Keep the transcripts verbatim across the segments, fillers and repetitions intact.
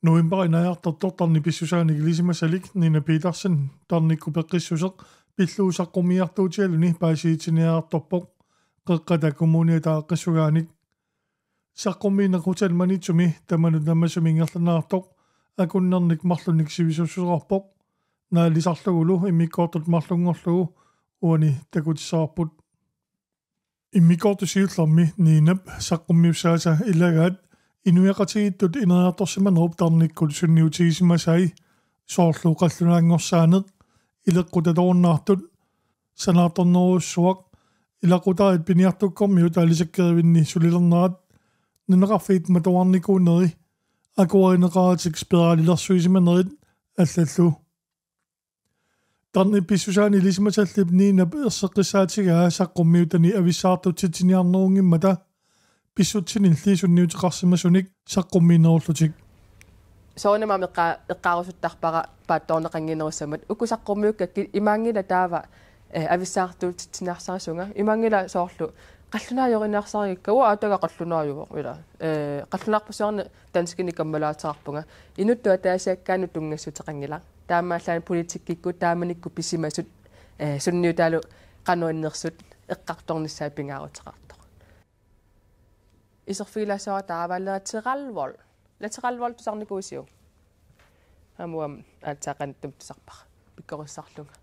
Novembarip ineriartortoq tarnip pissusaanik ilisimasalik Nina Petersen tarnikkut peqqissuseq pillugu saqqummiartuutigaluni paasissutissiniartorpoq Qeqqata Kommuniata aaqqissugaanik. Saqqummiineq Hotel Maniitsumi tamanut namasumik ingerlanneqartoq akunnernik marlunnik sivisussuseqarpoq, naalisarlugulu immikkoortut marlunngorlugu uani takutissavarput. Immikkoortut siullermi Ninap saqqummiussaasa ilagaat inuiaqatigiittut ineriartorsimanerup tarnikkut sunniutigisimasai, soorlu qallunaanngorsaaneq, ileqqutatoornaartut, sanaartornerujussuaq, ilaqutariit piniartukkormiut aalisakkerivinni sulilernerat, nunaqarfiit matuarnikuuneri, akuerineqaratik spiralilersuisimanerit allallu. Tarnip pissusaanik ilisimasallip Ninap erseqqissaatigaa saqqummiutani avissaartutsitsiniarnerunngimmata pissutsinilli sunniuteqarsimasunik saqqummiinerullutik. Soorunami eqqa-, eqqaarusuttarpara paatsoorneqannginnerussammat. Uku saqqummiukkakkit imaanngilaq taava, eh, avissaartutsitsiniarsarisunga. Imaanngilaq soorlu qallunaajoriniarsarigakku, uanga aataga qallunaajuvoq ila. Eh, qallunaarpassuarni danskinik kammalaateqarpunga. Inuttut ataasiakkaanut tunngassuteqanngilaq. Taamaallaat politikkikkut taamanikkut pisimasut, eh, sunniutaalu qanoq innersut eqqartornissaat pingaaruteqartoq. Iserfigilaassuara taava lateral vold. Lateral vold tusarnikuuisiuk? Aamma uanga aatsaat qanittumi tusarpara. Pikkorissarlunga.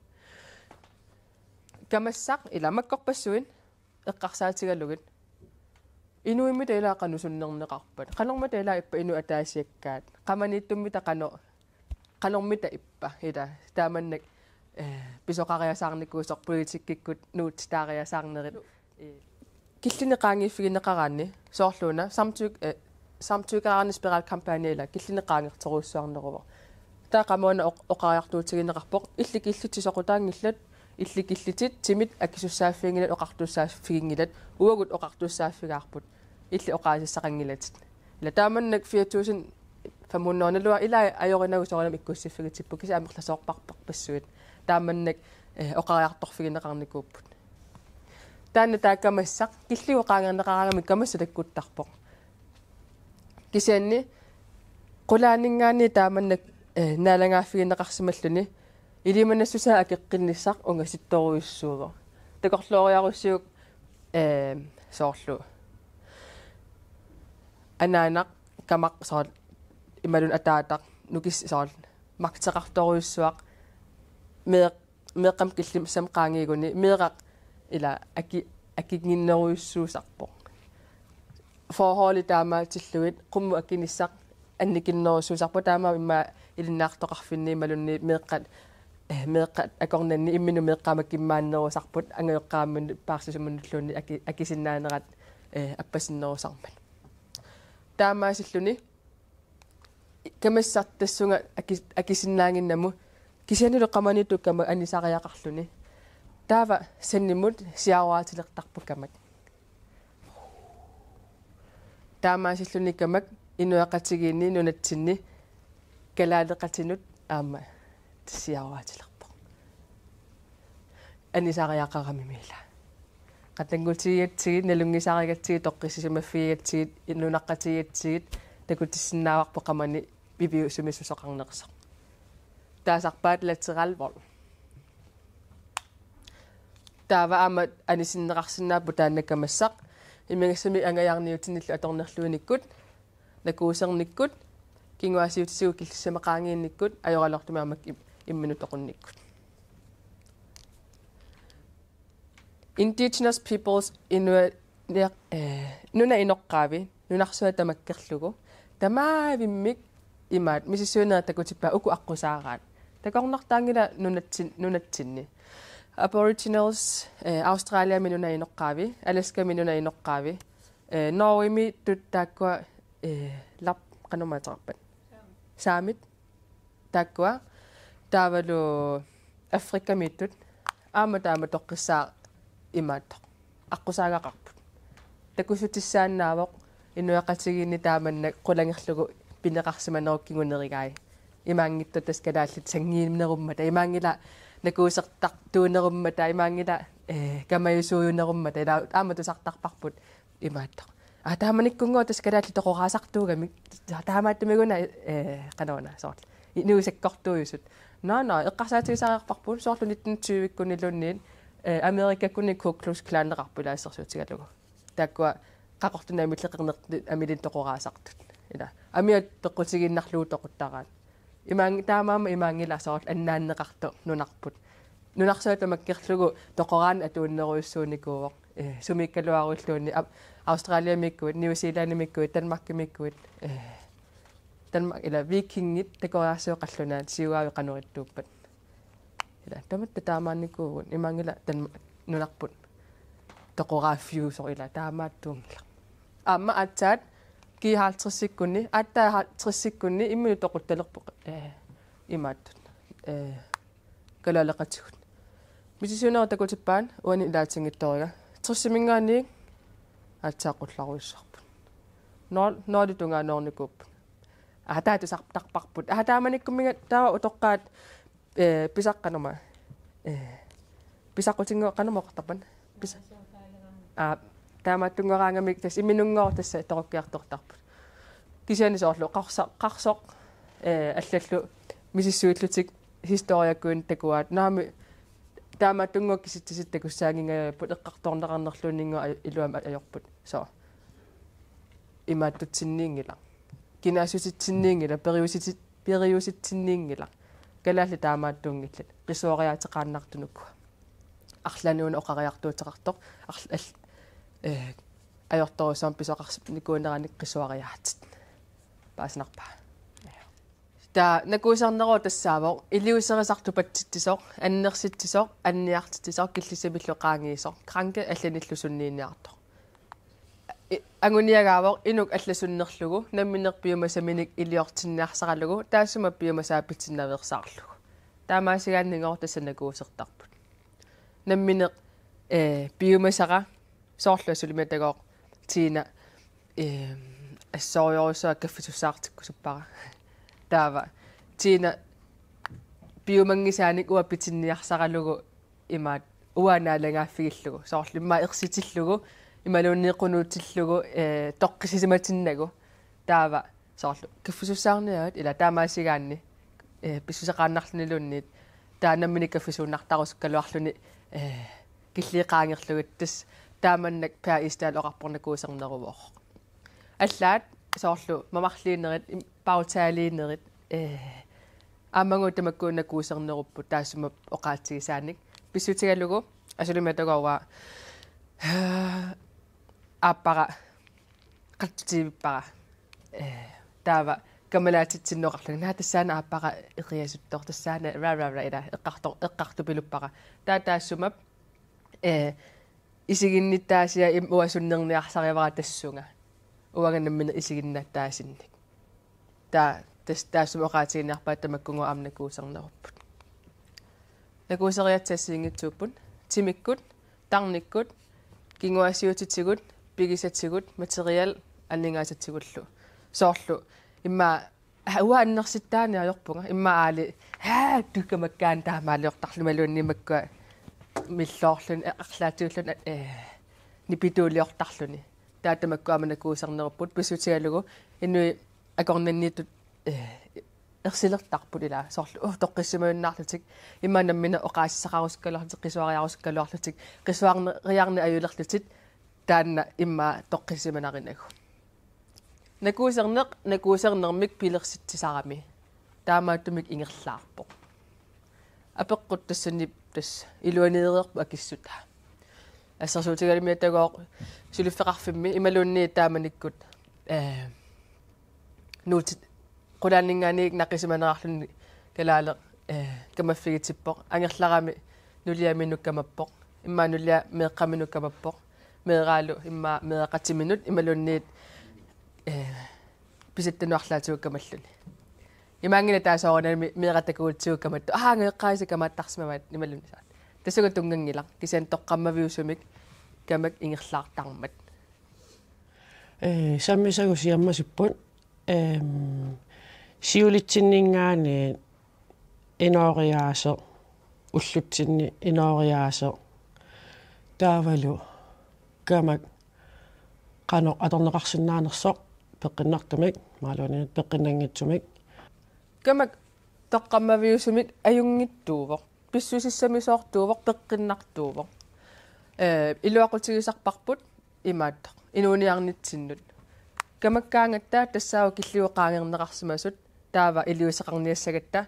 Kamassaq ila makkorpassuit eqqarsaatigalugit. Inuimmita ila qanoq sunnerneqarpat. Qanormita ila ippa inuit ataasiakkaat. Qamaniittummita qanoq, qanormita ippa ila. Taamannak, eh, pisoqariasaarnikuusoq politikkikkut nuutsitaariasaarnerit. Eh, killini qaangiiffigineqaraanni soorluuna samtyk-, eh, samtykkeraanni spiralkampagne ila killini qaangertorujussuarneruvoq. Taava qamuuna oq-, oqariartuutigineqarpoq, illit killitit soqutaanngillat, illit killitit timit akisussaaffiginngilat, oqartussaaffiginngilat, uagut oqartussaaffigaarput, illit oqaasissaqanngilatit. Ila taamannak fire tusind fem hundrede nalua ila ajorinagu soorunami ikkussiffigitipput, kisianni amerlasoorparparpassuit. Taamannak, eh, oqariartorfigineqarnikuupput. Taanna taava kamassaq, killigut qaangerneqaraangamik kamassut takkuttarpoq. Kisianni qulaaninngaanniit taamannak, eh, naalagaaffigineqarsimalluni ilimanassusaa akeqqinnissaq ungasittorujussuuvoq. Takorlooriarussiuk, eh, soorlu anaanaq, kamaq soorlu imaluunniit ataataq, nukis soorlu magteqartorujussuaq, meeq-, meeqqamik killimassamik qaangiiguni, meeraq ila aki-, akinnginnerujussuusarpoq. Forholdi taamaatillugit, qummut akinissaq annikinnerussuusarpoq, taamaammat immaqa ilinniartoqarfinni imaluunniit meeqqat, eh, meeqqat akornanni imminut meeqqat aamma kimmaannerusarput, angajoqqaamminut paarsisuminulluunniit aki-, akisinnaanerat, eh, appasinnerusarmat. Taamaasilluni kamassaq tassunga aki-, akisinnaannginnamut, kisiannili qamaniittukkama anisariaqarluni. Taava sannimut siaruaatilertarput kamak. Taamaasilluni kamak inuiaqatigiinni nunatsinni kalaaleqatinut aamma siaruaatilerpoq. Anisariaqaramimi ila. Qatanngutigigatsigit, nalunngisarigatsigit, toqqissisimaffigigatsigit, nunaqqatigigatsigit, takutissinnaavarput qamani piviusumissuseqarnersoq. Taasarpaat lateral vold. Taava aamma anisinneqarsinnaapput taanna kamassaq, imigassamik angajarniutinnillu atornerluinikkut, nakuusernikkut, kinguaassiuutitigut killissimaqaanngiinnikkut, ajoraluartumik aamma im-, imminut toqunnikkut. Indigenous peoples, inua-, nia-, eh, nunap inoqqaavi, nunarsuaq tamakkerlugu, tamaavimmik imaat, misissuinerit takutippaat uku aqqusaaraat. Takornartaanngilaq nunatsin-, nunatsinni. Aboriginals, eh, Australiami nunap inoqqaavi, Alaskami nunap inoqqaavi, eh, Norgemi tut taakkua, eh, lap-, qanormaa ateqarpat? Saamit. Taakkua. Taavalu Afrikamiittut. Aamma taama toqqissaaq imaattoq. Aqqusaagaqarput. Takussutissaannaavoq inuiaqatigiinni taamannak qulangerlugu pineqarsimanerup kingunerigai. Imaanngitsoq tassa kalaallit sanngiinnerummata. Imaanngilaq nakuusertartuunerummata. Imaanngilaq, eh, kamajusuujunerummata. Ila aamma tusartarparput imaattoq. Aa, taamanikkunngooq tassa kalaallit toqoraasartuugamik. Taamaattumik una, eh, qanoruna soorlu. Inuusakkortuujusut. Naa, naa, eqqarsaatigisariaqarparput soorlu nitten tyve-kkunniluunniit, eh, Amerikakkunni Ku Klux Klaneqarput ilaa assersuutigalugu. Taakkua Qaqortup amillit qernertut amilinnut toqoraasartut. Ila. Amiat peqqutigiinnarlugu toquttaraat. Imaang-, taamaammat imaanngilaq soorlu annaanneqartoq nunarput. Nunarsuaq tamakkerlugu toqoraanni atuunnerujussuunikuuvoq. Eh, sumiikkaluaruilluunniit Au-, Australiamiikkuit, New Zealandimiikkuit, Danmarkimiikkuit. Eh, Danmark, ila vikingit takoriarsuit qallunaat siuaavit qanoq ittuuppat. Ila tamatta taamaannikuuvugut imaanngilaq Danmark nunarput toqoraaffiusoq ila taamaattuunngilaq. Aamma aatsaat G halvtredsikkunni, aatsaat halvtredsikkunni imminut toquttalerpoq, eh, imaattut. Eh, kalaaleqatigut. Misissuinerit takutippaat uani ilaatinngitsooriga. Tressiminngaanniit aatsaat qullarujussuarput. Nul, nul tungaanoornikuupput. Aa, taava tusartarparput. Aa, taamanikkummiga taava utoqqaat, eh, pisaqqanuma. Eh, pisaqutinnguup qanuma oqartarpat. Pis-, aa, taamaattunngoraangamik tassa imminunngooq tassa torukkiartortarput. Kisianni soorlu qarsa-, qarsoq, eh, allallu misissuillutik historiakkuinnut takuaat. Naamik taamaattunnguup kisitsisit takussaanngingajaput eqqartorneqarnerluunniit aj-, iluamik ajorput. Soo. Imaattutsinniinngilaq. Kinaassutitsinniinngilaq, periusitit-, periusitsinniinngilaq. Kalaallit taamaattuunngillat. Qisuariaateqaannartut ukua. Arlaanni una oqariartuuteqartoq. Arl-, al-, eh, ajortorujussuarmik pisoqarnikuuneranik qisuariaatit. Paasinarpa? Taava nakuusernerup tassaavoq iliuuserisartut patsitsisoq, annersitsisoq, anniartitsisoq, killissimillu qaangiisoq, kranke allanillu sunniiniartoq. I-, anguniagaavoq inuk allasunnerlugu, nammineq piumasaminik iliortinniarsaralugu, taassuma piumasaa pitinnaveersaarlugu. Taamaasigaanninngooq tassa nakuusertarput. Nammineq, eh, piumasara, soorlu sulimiatagooq Tina, eh, assorujussuaq kaffisussaartikkusuppara. Taava Tina piumanngisaanik uanga pitinniarsaralugu imaat uanga naalagaaffigillugu. Soorlu immaqa ersitillugu, imaluunniit qunuutillugu, eh, toqqissisimatinnagu. Taava soorlu kaffisussaarniarit ila taamaasigaanni, eh, pissuseqaannarluniluunniit. Taava nammineq kaffisuunnartarusukkaluarluni, eh, killiit qaangerlugit tassa taamannak Per Egedal oqarpoq nakuuserneruvooq. Allaat soorlu mamarliinerit, im-, pautaaliinerit, eh, aammagu tamakku nakuusernerupput taassuma oqaatigisaanik. Pissutigalugu asulimiatagooq uanga aappara qatsutivippara. Eh, taava kamalaatitsinnut oqarlunga. Naa tassaana aappara eriasuttoq tassaana ra, ra, ra, ila eqqarto-, eqqartupiluppara. Taava taassuma, eh, isiginnittaasiat im-, uanga sunnerniarsarivara tassunga. Uanga nammineq isiginnattaasinnik. Taava tas-, taassuma oqaatiginiarpaat tamakkunnguaq aamma nakuusernerupput. Nakuuseriaatsit assigiinngitsuupput. Timikkut, tarnikkut, kinguaassiuutitigut, pigisatigut, materiel aningaasatigullu. Soorlu immaqa, aa, uanga annersittaani ajorpunga. Immaqa aali, aa, tukkamakkaan taamaaliortarluni imaluunniit makkua milloorluni, eh, arlaatigulluunniit, eh, nipituuliortarluni. Taava tamakku aamma nakuusernerupput pissutigalugu inuit akornanniittut, eh, ersilertarput ila soorlu, uh, toqqissimajunnarlutik, immaqa nammineq oqaasissaqarusukkaluarlutik, qisuariarusukkaluarlutik, qisuarneriarneq ajulerlutik, taanna immaqa toqqissisimanarinagu. Nakuuserneq, nakuusernermik pilersitsisarami. Taamaattumik ingerlaarpoq. Apeqqut tassani tassa iluaniireerput akissutaa. Assersuutigalumi atagooq suliffeqarfimmi imaluunniit taamanikkut, eh, nuutit qulaaninngaanniit naqisimanerarluni kalaaleq, eh, kamaffigitippoq. Angerlarami nuliaminut kamappoq. Immaqa nulia meeqqaminut kamappoq. Meeraalu immaqa meeraqatiminut imaluunniit, eh, pisattanut arlaatigut kamalluni. Imaanngilaq taava soorunami meeraq takugutsigu kamattoq. Aa, angajoqqaasi kamaattarsimavaat imaluunniit. Tassunga tunnganngilaq. Kisianni toqqammaviusumik kamak ingerlaartarmat. Eh, sammisagut siammasipput. Ehm, siulitsinninngaanniit inooriaaseq, ullutsinni inooriaaseq. Taavalu kamak qanoq atorneqarsinnaanersoq peqqinnartumik, imaluunniit peqqinnanngitsumik. Kamak toqqammaviusumik ajunngitsuuvoq. Pissusissamisoortuuvoq, peqqinnartuuvoq. Ee, iluaqutigisarparput imaattoq inuuniarnitsinnut. Kamakkaangatta tassaavoq killigut qaangerneqarsimasut, taava iliuuseqarniassagatta,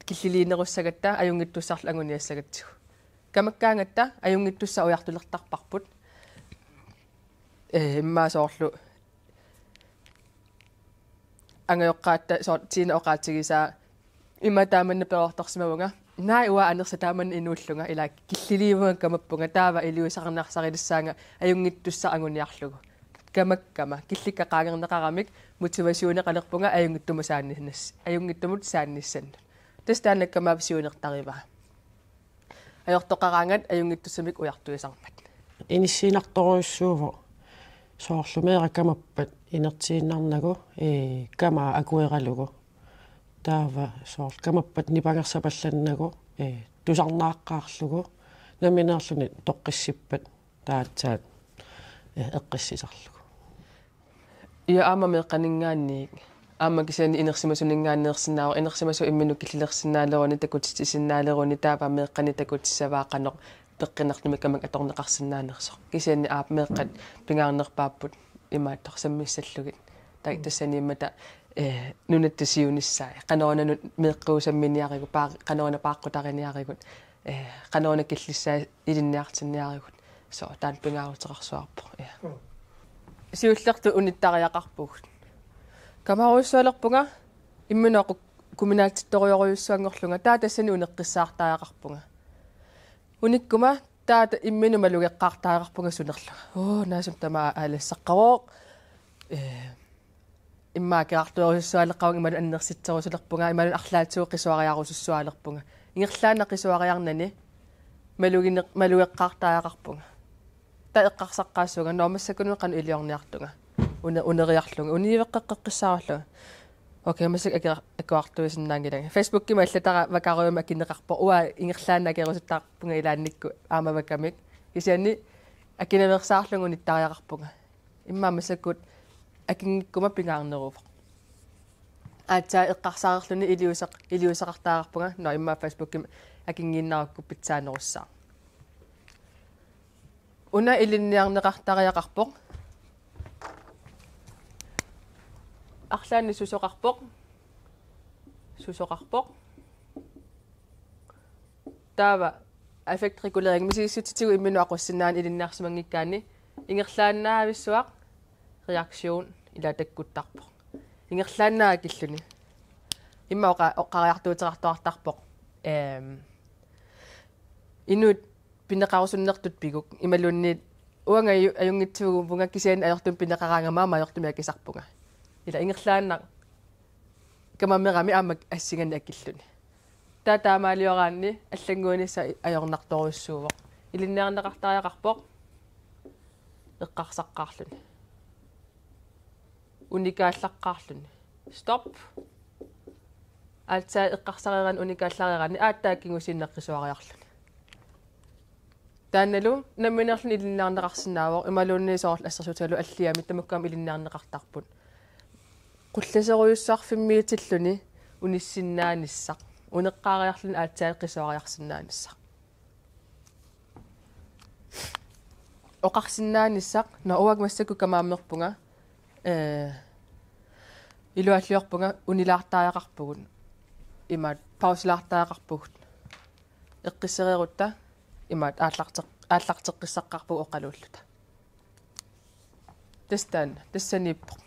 killiliinerussagatta, ajunngitsussarlu anguniassagatsigu. Kamakkaangatta ajunngitsussaq ujartulertarparput. Ee, immaqa soorlu angajoqqaatta soorlu Tina oqaatigisaa ima taamanna perortorsimavunga. Naak uanga anersat taamanna inuullunga, ila killiliivunga kamappunga, taava iliuuseqarniarsarilissaanga ajunngitsussaq anguniarlugu. Kamakkama, killikka qaangerneqaramik motivationeqalerpunga ajunngitsumut saanninnas-, ajunngitsumut saannissannut. Tassa taanna kamavisiunertarivaa. Ajortoqaraangat ajunngitsussat ujartuisarmat. Inissiinnartorujussuuvoq soorlu meeraq kamappat inertiinnarnagu, ee, kamaa akueralugu. Taava soorlu kamappat nipangersapallannagu, ee, tusarnaaqqaarlugu, nammineerluni toqqissippat taava aatsaat, ee, eqqissisarlugu. Ja aamma meeqqaninngaanniit. Aamma kisianni inersimasuninngaanneersinnaavoq, inersimasut imminnut killilersinnaaleruni, takutitsisinnaaleruni, taava meeqqanik takutissavaa qanoq peqqinnartumik kamak atorneqarsinnaanersoq. Kisianni aap meeqqat pingaarnerpaapput imaattoq sammissallugit. Taava tassaniimmata, ee, nunatta siunissai. Qanoruna nu-, meeqquusamminiarigut, paa-, qanoruna paaqqutariniarigut. Ee, qanoruna killissaa ilinniartinniarigut. Soorlu taanna pingaaruteqarsuarpoq. Ja. Siullertut unittariaqarpugut. Kamarujussualerpunga imminut aqu-, kuminaatsittorujorujussuanngorlunga, taava tassani uneqqissaartariaqarpunga. Unikkuma taava imminut malugeqqaartariaqarpunga sunerlunga. Uu, naasum tamaat aalassaqqavoq. Ee, immaqa akerartuerujussuaaleqarpunga, imaluunniit annersitserusulerpunga, imaluunniit arlaatigut qisuariarusussualerpunga. Ingerlaannaq qisuariarnani malugine-, malugeqqaartariaqarpunga. Taava eqqarsaqqaassuunga, nå massakkununnga qanoq iliorniartunga. Une-, uneriarlunga, univeqqeqqeqqissaarlunga. Okay, massakkut ake-, akuartuisinnaanngilanga. Facebookimi allatara Vakaruumik akineqarpoq, uanga ingerlaannaq akerusuttarpunga ilaannikkut aamma Vakamik. Kisianni akineqarsaarlunga unittariaqarpunga. Immaqa massakkut akinngikkuma pingaarneruvoq. Aatsaat eqqarsareerluni iliuuseq-, iliuuseqartariaqarpunga, nå immaqa Facebookimi akinngiinnarukku pitsaanerussaaq. Una ilinniarneqartariaqarpoq. Arlaannik susoqarpoq. Susoqarpoq. Taava affektregulering, misigissutitigut imminut aqussinnaaneq ilinniarsimanngikkaanni ingerlaannaavissuaq reaktion ila takkuttarpoq. Ingerlaannaq akilluni. Immaqa oqa-, oqariartuuteqartuartarpoq. Ehm, inuit pineqarusunnertut piguk imaluunniit uanga aju-, ajunngitsuvunga kisianni ajortumik pineqaraangama aamma ajortumik akisarpunga. Ila ingerlaannaq kamamerami aamma assinganik akilluni. Taava taamaalioraanni allannguinissaq ajornartorujussuuvoq. Ilinniarneqartariaqarpoq eqqarsaqqaarluni. Unikaallaqqaarluni. Stop. Aatsaat eqqarsareerani unikaallareeraanni aatsaat kingusinneq qisuariarluni. Taannalu nammineerluni ilinniarneqarsinnaavoq imaluunniit soorlu assersuutigalugu alliamik tamakku aamma ilinniarneqartarput. Qullaserujussuarfimmiitilluni unissinnaanissaq. Uneqqaariarluni aatsaat qisuariarsinnaanissaq. Oqarsinnaanissaq, nå uanga massakkut kamaammerpunga, ee, ilualliorpunga unilaartariaqarpugut, imaat pausilaartariaqarpugut. Eqqissereerutta, imaat aallarteq-, aallarteqqissaqqaarpugut oqaluulluta. Tassa taanna, tassaniippoq.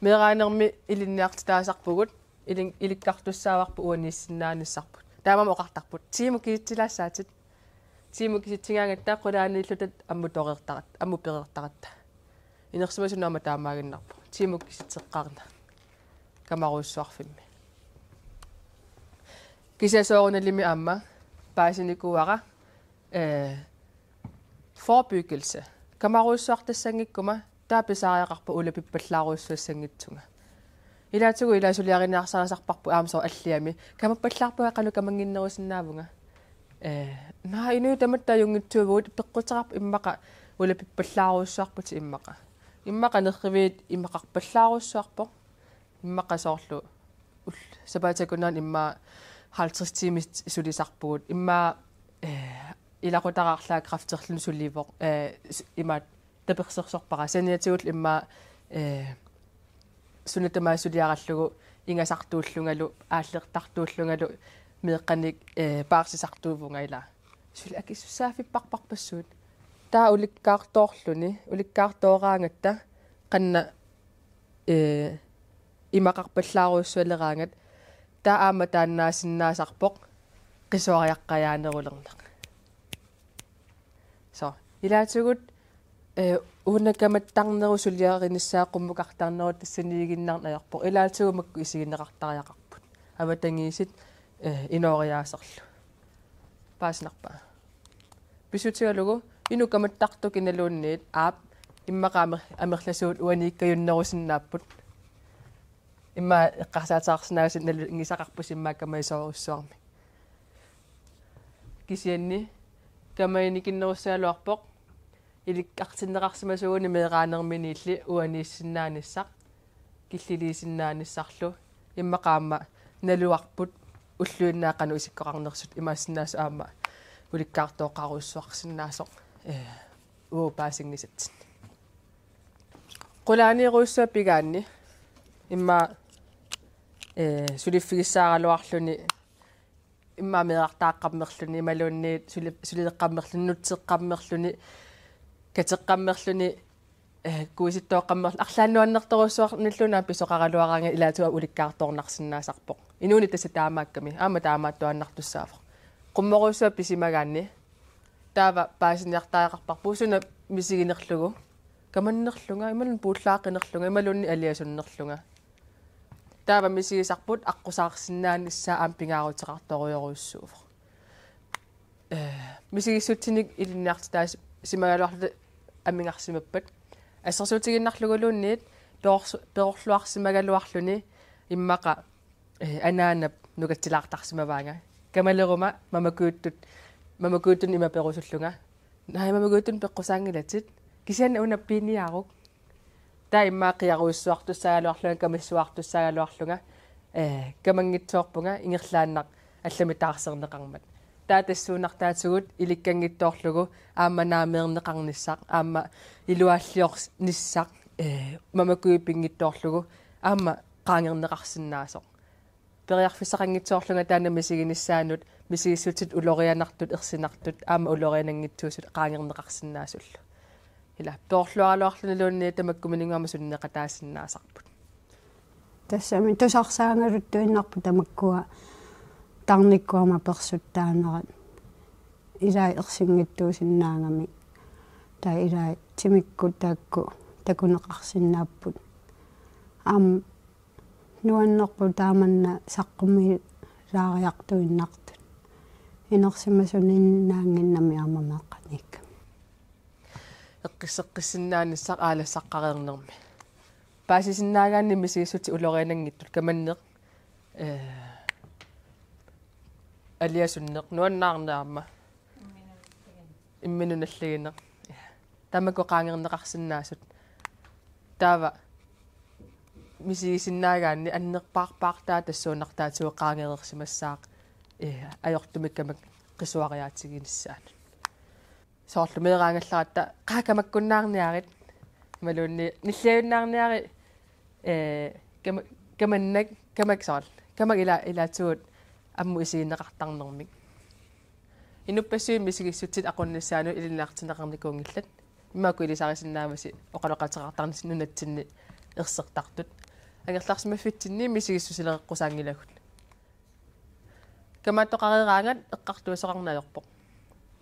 Meeraanermi ilinniartitaasarpugut, ilin-, ilikkartussaavarput uaniissinnaanissarput. Taamaammat oqartarput: Tiimut kisitsilaassaatit. Tiimut kisitsigaangatta qulaaniilluta ammut toreertaratta, ammut pereertaratta. Inersimasunut aamma taamaaginnarpoq. Tiimut kisitseqqaarna. Kamarujussuarfimmi. Kisianni soorunalimi aamma paasinikuuara, ee, forebyggelse. Kamarujussuartassanngikkuma taava pisariaqarpoq ulapippallaarujussuassanngitsunga. Ilaatigut ilaa suliariniarsariaqarparput aamma soorlu alliami. Kamappallaarpunga qanoq kamannginnerusinnaavunga. Ee, naa inuit tamatta ajunngitsuuvugut, peqquteqarpoq immaqa ulapippallaarujussuarputit immaqa. Immaqa nerriviit imaqarpallaarujussuarpoq. Immaqa soorlu ul-, sapaatip akunnera immaqa halvtreds tiimit sulisarpugut. Immaqa, eh, ilaqutariit arlaat kræfterluni sulivoq, eh, s-, imaattoq tapersersorpara. Saniatigullu immaqa, eh, suna tamaat suliarallugu ingasartuullungalu, aallertartuullungalu, meeqqanik, eh, paarsisartuuvunga ilaa. Suli akisussaaffipparparpassuit. Taava ulikkaartoorluni, ulikkaartooraangatta qanoq, eh, imaqarpallaarujussualeraangat, taava aamma taannaasinnaasarpoq qisuariaqqajaanerulerneq. So, ilaatigut, eh, una kamattarnerup suliarinissaa qummukartarnerup tassaniiginnarneq ajorpoq. Ilaatigut makku isigineqartariaqarput. Avatangiisit, eh, inooriaaserlu. Paasinarpa? Pissutigalugu inuk kamattartoq kinaluunniit aap immaqa amer-, amerlasuut uaniikkajunnerusinnaapput. Immaqa eqqarsaateqarsinnaasut nalunngisaqarpusi immaqa kamajorujussuarmik. Kisianni kamajinikinnerussagaluarpoq ilikkartinneqarsimasuuguni meeraanerminiilli uaniissinnaanissaq, killiliisinnaanissarlu, immaqa aamma naluarput ulluinnarni qanoq isikkoqarnersut imaassinnaasut aamma ulikkaartooqqarujussuarsinnaasoq, eh, uagut paasinngisatsinnik. Qulaaniirujussuaq pigaanni immaqa, eh, suliffigissaaraluarluni immaqa meerartaaqqammerluni imaluunniit suli-, sulileqqammerluni, nutseqqammerluni, kateqqammerluni, eh, kuisittooqqammerluni, arlaannik nuannertorujussuarnilluunniit aamma pisoqaraluaraangat ilaatigut ulikkaartoornarsinnaasarpoq. Inuuneq tassa taamaakkami, aamma taamaattuaannartussaavoq. Qummorujussuaq pisimagaanni taava paasiniartariaqarparput suna misiginerlugu. Kamannerlunga, imaluunniit puullaaqinerlunga, imaluunniit aliasunnerlunga. Taava misigisarput aqqusaarsinnaanissaa aamma pingaaruteqartorujorujussuuvoq. Eh, misigissutsinik ilinniartitaasimagaluarluta amigarsimappat. Assersuutigiinnarluguluunniit perors-, perorluarsimagaluarluni immaqa, eh, anaanap nukatsilaartarsimavaanga. Kamaleruma mamakujuttut, mamakujuttut ima perusullunga. Naamik, mamakujuttut peqqusaanngilatit. Kisianni una piiniaruk. Taava immaqa qiarujussuartussaagaluarlunga, kamissuartussaagaluarlunga, eh, kamanngitsoorpunga ingerlaannaq allamik taarserneqarmat. Taava tassuunartaatigut ilikkanngitsoorlugu aamma naameerneqarnissaq, aamma iluaalliornissaq, eh, mamakujuit pinngitsoorlugu aamma qaangerneqarsinnaasoq. Periarfissaqanngitsoorlunga taanna misiginissaanut, misigissutsit ulorianartut, ersinartut, aamma uloriananngitsuusut qaangerneqarsinnaasullu. Ila, perorluaraluarluniluunniit tamakkuminnga aamma sunneeqataasinnaasarput. Tassami tusarsaagaluartuinnarput tamakkua tarnikkut aamma persuttaanerat. Ilai ersinngitsuusinnaagamik. Taava ilai timikkut taakku takuneqarsinnaapput. Aamma nuannerpoq taamanna saqqummiilaariartuinnartut. Inersimasunninnaannginnami aamma meeqqaniikkami. Eqqisseqqissinnaanissaq aalassaqqareernermi. Paasisinnaagaanni misigissutsit uloriananngitsut, kamanneq, eh, aliasunneq, nuannaarneq aamma. Imminut nalligineq. Tamakku qaangerneqarsinnaasut. Taava misigisinnaagaanni annerpaarpaartaa tassuunartaatigut qaangereersimassaaq, eh, ajortumik kamak qisuariaatiginissaanut. Soorlu meeraagallaratta: "Qaa, kamakkunnaarniarit." Imaluunniit: "Nilliajunnaarniarit, eh, kama-, kamannak, kamak soorlu. Kamak ila-, ilaatigut ammut isigineqartarnermik." Inuppassuit misigissutsit aqunnissaannut ilinniartinneqarnikuunngillat. Imaakku ilisarisinnaavasi oqaloqateqartarnissat nunatsinni ersertartut. Angerlarsimaffitsinni misigissusilereqqusaanngilagut. Kamaattoqareeraangat eqqartuisoqarneq ajorpoq.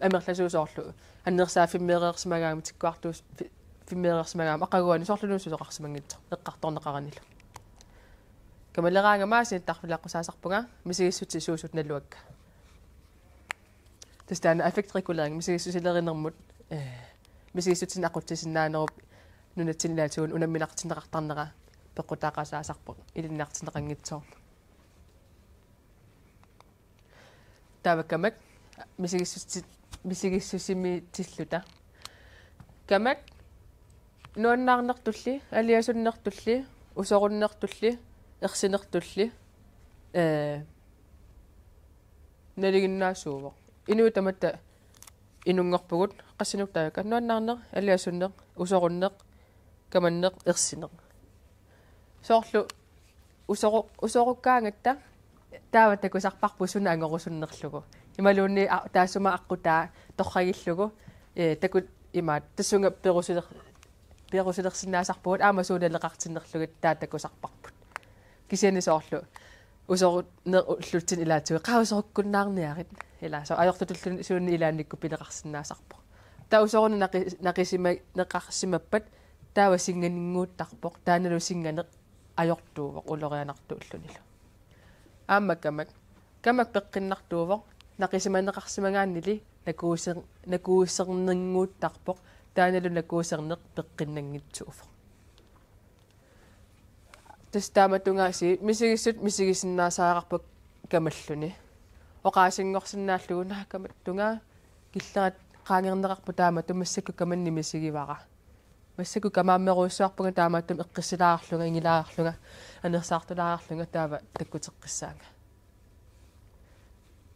Amerlasuut soorlu annersaat filmeereersimagaangamik, tikkuartuut fi-, filmeereersimagaangamik, aqaguani soorlu nuussuseqarsimanngitsoq eqqartorneqaranilu. Kamaleraangama aasiit tarfileqqusaasarpunga misigissutsit suusut naluakka. Tassa taanna affektregulering, misigissusilerinermut, eh, misigissutsinnik aqutsisinnaanerup nunatsinni ilaatigut unamminartinneqartarnera peqqutaaqasaasarpoq ilinniartinneqanngitsoorneq. Taava kamak misigissutsi-, misigissutsimilluta. Kamak nuannaarnertulli, aliasunnertulli, usorunnertulli, ersinertulli, ee, nalinginnaasuuvoq. Inuit tamatta inunngorpugut, qassinik taakku: nuannaarneq, aliasunneq, usorunneq, kamanneq, ersineq. Soorlu usoru-, usorukkaangatta taava takusarparput suna angorusunnerlugu. Imaluunniit a-, taassuma aqqutaa torragillugu, ee, taku-, imaat, tassunga perusuler-, perusulersinnaasarpugut aamma suut naleqartinnerlugit taava takusarparput. Kisianni soorlu usoru-, ner-, ullutsinni ilaatigut: Qaa, usorukkunnaarniarit. Ilaa, soorlu ajortutulluunniit suunuku ilaannikkut pineqarsinnaasarpoq. Taava usoruneq naqi-, naqisima-, neqarsimappat taava singaninnguuttarpoq. Taannalu singaneq ajortuuvoq ulorianartuullunilu. Aamma kamak. Kamak peqqinnartuuvoq. Naqisimaneqarsimagaannili nakuuser-, nakuuserninnguuttarpoq. Taannalu nakuuserneq peqqinnanngitsuuvoq. Tassa taamatut aasiit misigissut misigisinnaasariaqarput kamalluni. Oqaasinngorsinnaallugu: Naa, kamattunga, killerat qaangerneqarput taamatut, massakkut kamanneq misigivara. Massakkut kamaammerujussuarpunga taamatut, eqqissilaarlunga, ingilaarlunga, anersaartulaarlunga taava takkuteqqissaanga.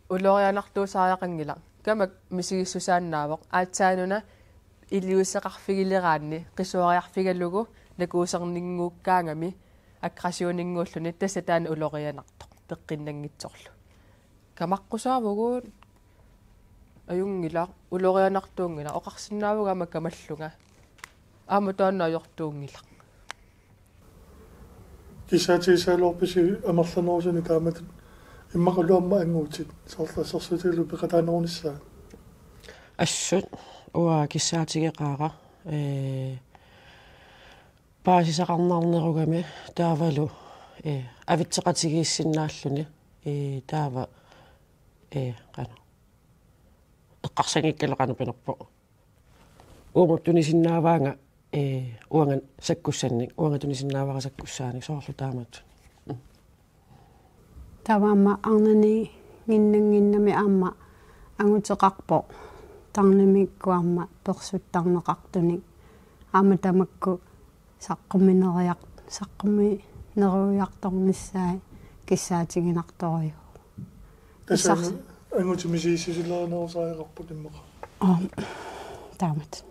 Ulorianartuusariaqanngilaq. Kamak misigissusaannaavoq. Aatsaanuna iliuuseqarfigileraanni qisuariarfigalugu nakuuserninnguukkaangami aggressioninnguulluni, tassa taanna ulorianartoq peqqinnanngitsorlu. Kamaqqusaavugut. Ajunngilaq, ulorianartuunngilaq, oqarsinnaavugut aamma kamallunga. Aamma taanna ajortuunngilaq. Kissaatigisagaluarpisi amerlanerusunik taamatut, immaqa ulloq aamma annguutit, soorlu assersuutigalugu peqataanerunissaat? Assut, uanga kissaatigeqaara, ee, paasisaqarnarnerugami taavalu, ee, avitseqatigiissinnaalluni, ee, taava, ee, qanoq, eqqarsanngikkalu qanoq pinerpoq. Uumut tunisinnaavaanga, ee, uanga sakkussannik, uanga tunisinnaavara sakkussaanik, soorlu taamatut. Taava aamma arnaniiginnannginnami aamma anguteqarpoq tarnimikkut aamma persuttarneqartunik. Aamma tamakku saqqummineriar-, saqqummineruiartornissaat kissaatiginartorujuuvoq. Tassa Issars- angu-, angutit misigissusilerinerusariaqarput immaqa. Aap, taamatut.